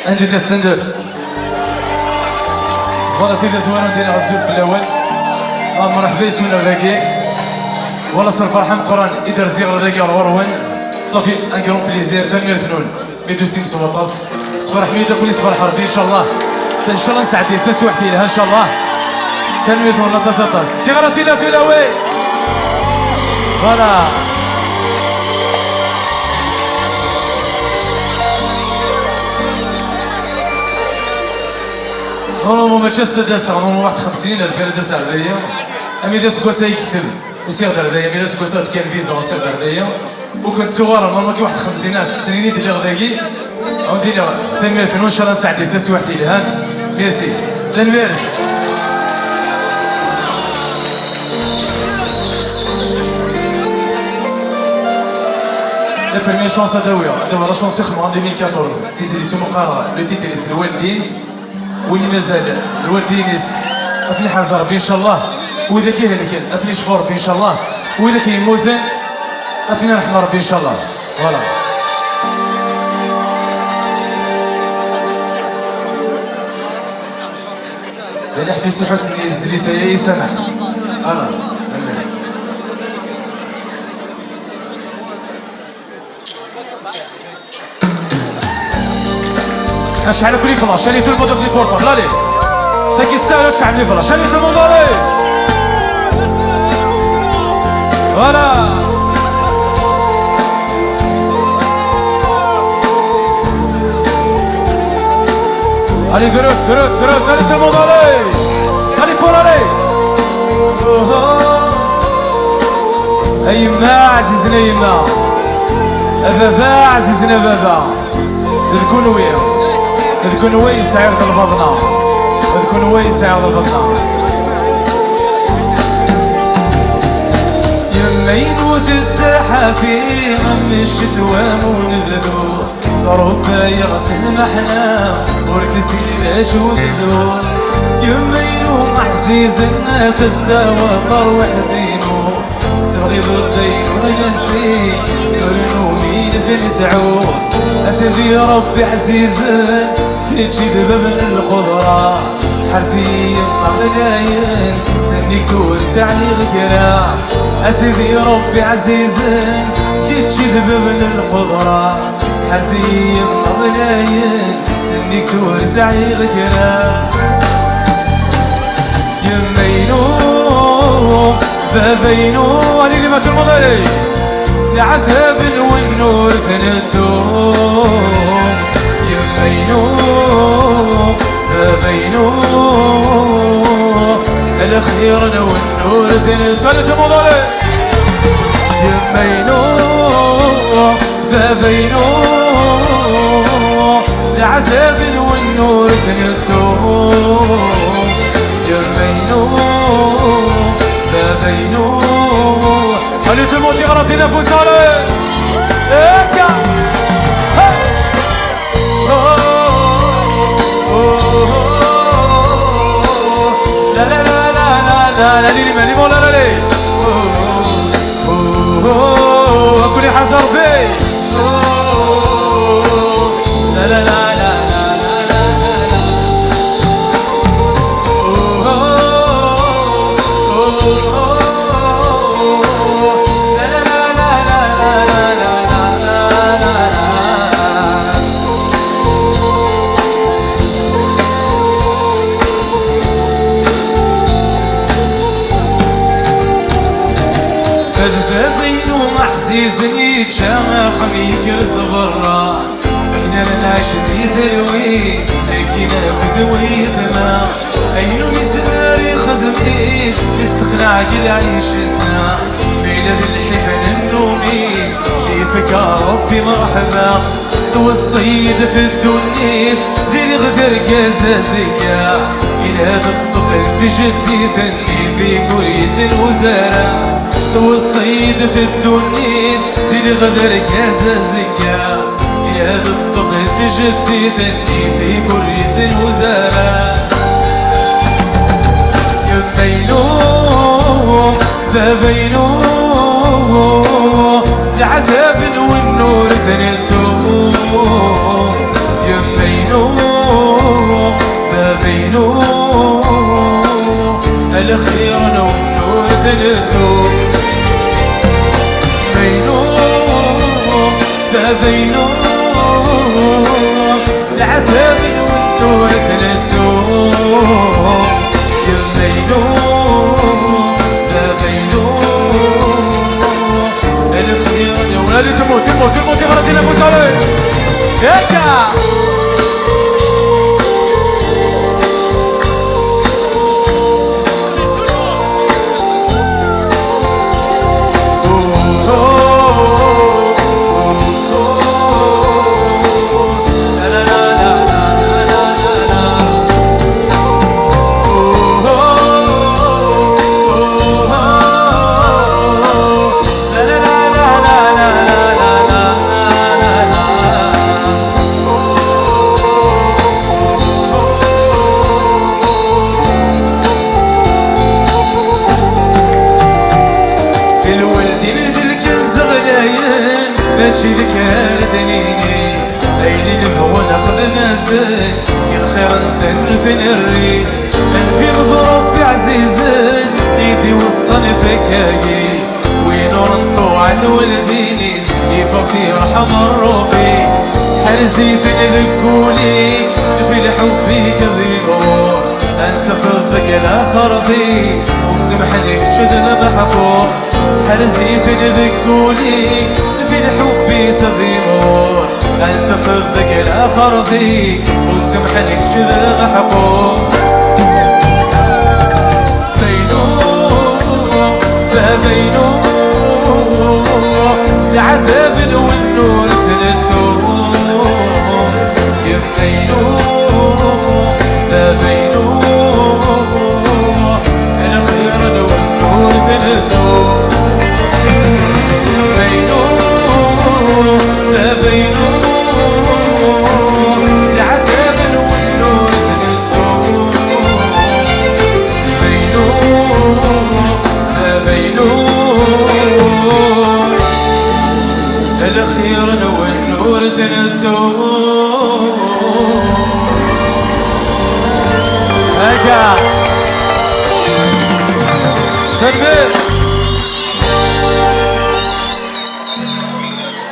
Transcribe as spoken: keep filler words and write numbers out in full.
Andu d asen-d. Voilà, tiddas wara din ɣer zut fell-awen. Ah, mṛeḥba yes-wen ar dagi. Wala s lferḥ ameqqran i d-rziɣ ar dagi ar ɣur-wen. Safi, un grand plaisir, tanemmirt-nwen. Mi d-usin s waṭas. Sferḥem-iyi-d akk, yesferḥ Ṛebbi, incallah. Incallah nesɛeddi taswiḥt yelhan, incallah. Tanemmirt-nwen aṭas, aṭas. Tiɣratin a tulawin. Voilà. Normalement mačči ass-a d ass, normalement waḥed xemsin alef ara d-aseɣ daya. Ami d aseggas ay yekteb, usiɣ-d ar daya, ami d aseggas ad fkan visa, usiɣ-d ar daya. Ur kent-ttuɣ ara, normalement ki waḥed xemsin ass, ttesnin i d-lliɣ dagi. Ad wen-d-iniɣ tanemmirt-nwen, incallah nesɛeddi taswiḥt yelhan. Merci. Tanemmirt. La première chance ad awiɣ, ad awiɣ la chance ixemɣen deux mille quatorze. Tizlit-inu qqareɣ, le titre-is Lwaldin. Win mazal lwaldin-is ad ten-iḥrez Ṛebbi, incallah. Widak ihelken ad ten-icfu Ṛebbi, incallah. Widak yemmuten ad ten-irḥem Ṛebbi, incallah. Voilà. Bala ḥbis uḥusni tezlit-aya i sanaɛ. Voilà. Amen. Acḥal akk les flashs, allez tout le monde avec les portables, allez. Tagi testahl acḥal les flashs, allez tout le monde, allez. Voilà. Allez, drus, drus, drus, allez tout le monde, allez. Allez, fort, allez. A yemma ɛzizen a yemma, a baba ɛzizen a baba, d kunwi, d kunwi i sɛiɣ d lbaḍna, d kunwi i sɛiɣ d lbaḍna. Yemma-inu tedda ḥafi am ccetwa am unebdu. Ṛebba yeɣs lmeḥna, ur tessin d acu tezwar. Yemma-inu ɛzizen, tessawa tarwiḥt-inu. Tebɣiḍ dayem ur nessin, ur numin ad nesɛu. A Sidi Ṛebbi ɛzizen, kečč i d bab n lxeḍra. Ḥerz-iyi imeɣnayen, sennig-s ur sɛiɣ kra. A Sidi Ṛebbi ɛzizen, kečč i d bab n lxeḍra. Ḥerz-iyi imeɣnayen, sennig-s ur sɛiɣ kra. Yemma-inu, baba-inu, allez les mains tout le monde, allez. Leɛtab-nwen ur t-nettu. Yemma-inu, baba-inu, lxir-nwen ur t-nettu. Allez tout le monde, allez. Yemma-inu, baba-inu, leɛtab-nwen ur t-nettu. Yemma-inu, baba-inu. Allez tout le monde, tiɣratin afus, allez. Akka. Hey. La, la, la, la, la, la, la, les mains, les mains, la, la, les. Akk li ḥazer bi. La, la, la, la. Baba-inu ɛzizen, yečča axxam, yekrez berra. Akken ara nɛic di talwit, akken akk d wayetma. Ayen umi s-nerra ixdem-it, yesseqneɛ deg lɛic-nneɣ. Ma yella d lḥif n nnumi, ifka Ṛebbi mreḥba. Tweṣṣi-d f ddunit, diri-ɣ d argaz azekka. Ila d ṭṭef n tjeddit-nni, fi gur yettenhuz ara. Tweṣṣi-d f ddunit, diri-ɣ d argaz azekka. Ila d ṭṭef n tjeddit-nni, fi gur yettenhuz ara. Yemma-inu, baba-inu, leɛtab-nwen ur t-nettu. Yemma-inu, Leɛtab n wennur tnettu. Yemma-inu, baba-inu, lxir-inu. Allez, tout le monde, tout le monde, tout le monde, tout le monde, tout le monde, vous savez. Yakka! Lwaldin d lkenz ɣlayen, mačči d kra d nini. Ayen i nebɣu nexdem-asen, i lxir-nsen nutni rrin. Anef-im d Ṛebbi ɛzizen, i d-iweṣṣan f akkagi. Win ur nṭuɛ lwaldin-is, ifeɣ s yerḥem Ṛebbi. Ḥrez-iten deg wul-ik, fi lḥubb-ik d imɣur. Ad tafeḍ deg laxert-ik, ur semḥen kečč d lmeḥqur. Ḥrez-iten deg wul-ik, fi lḥubb-is d imɣur. Ad tafeḍ deg laxert-ik, ur semḥen kečč d lmeḥqur. Baba-inu, baba-inu, leɛtab n wennur tnettu. Yemma-inu, baba-inu, lxir n wennur tnettu. Baba-inu, baba-inu, leɛtab n wennur tnettu. Baba-inu, baba-inu, lxir n wennur tnettu.